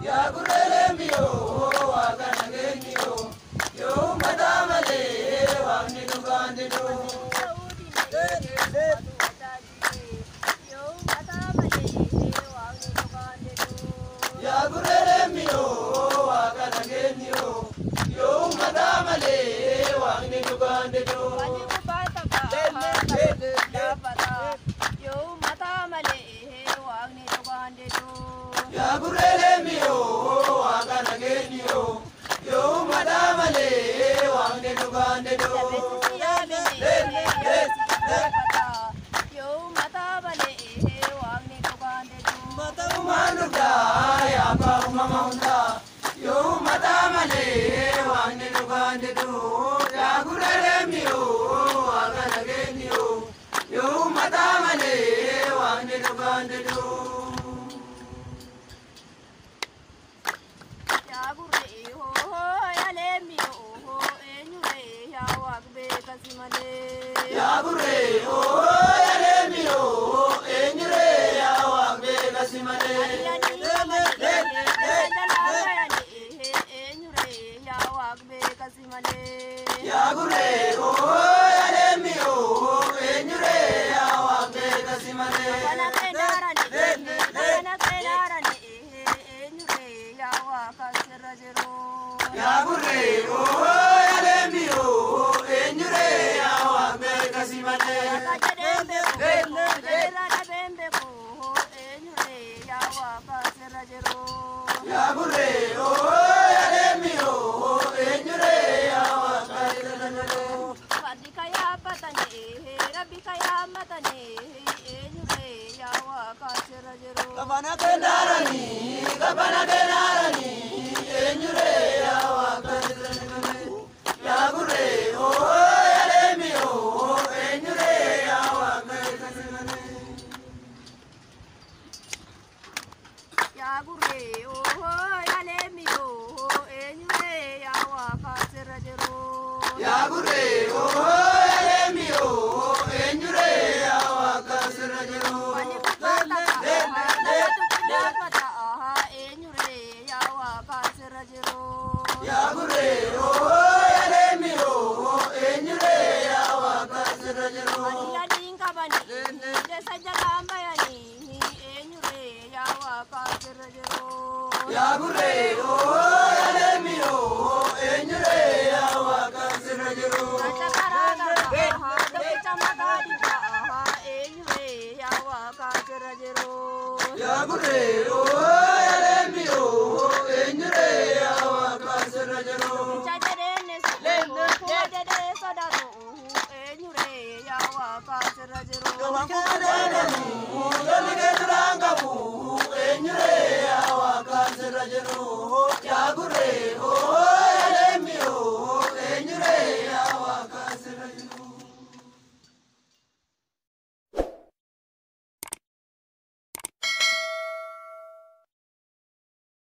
Yaa gurreelee miyoo waaqa nageenyoo yoo uummata malee waaqni dhugaan diduu. Yaa gurreelee miyoo waaqa nageenyoo yoo uummata malee waaqni dhugaan diduu. Yaa gurreelee miyoo waaqa nageenyoo yoo uummata malee waaqni dhugaan diduu. Uumaan dhugaa yaa abbaa uumama hundaa yoo uummata malee waaqni dhugaan diduu. Yaa gurreelee miyoo waaqa nageenyoo yoo uummata malee waaqni dhugaan diduu. Yaa gurree hoo yalee miyoo eenyuree yaa waaq beeka si malee. Yaa gurree hoo yalee miyoo eenyuree yaa waaq beeka si malee. Yaa gurree hoo yalee miyoo eenyuree yaa waaq beeka si malee. Yaa gurree hoo yalee miyoo eenyuree yaa waaq beeka si malee. Kabana kenarani, kabana kenarani, eenyuree yaa waaqa malee. Yaa gurree hoo yalee miyoo eenyuree yaa waaqa malee. Yaa gurree hoo yalee miyoo eenyuree yaa waaqa sirra jiru. Yaa gurree hoo yalee miyoo eenyuree yaa waaqa sirra jiru. Yaa gurree hoo yalee miyoo eenyuree yaa waaqa sirra jiru. Yaa gurree hoo yalee miyoo eenyuree yaa waaqa sirra jiru. Lolli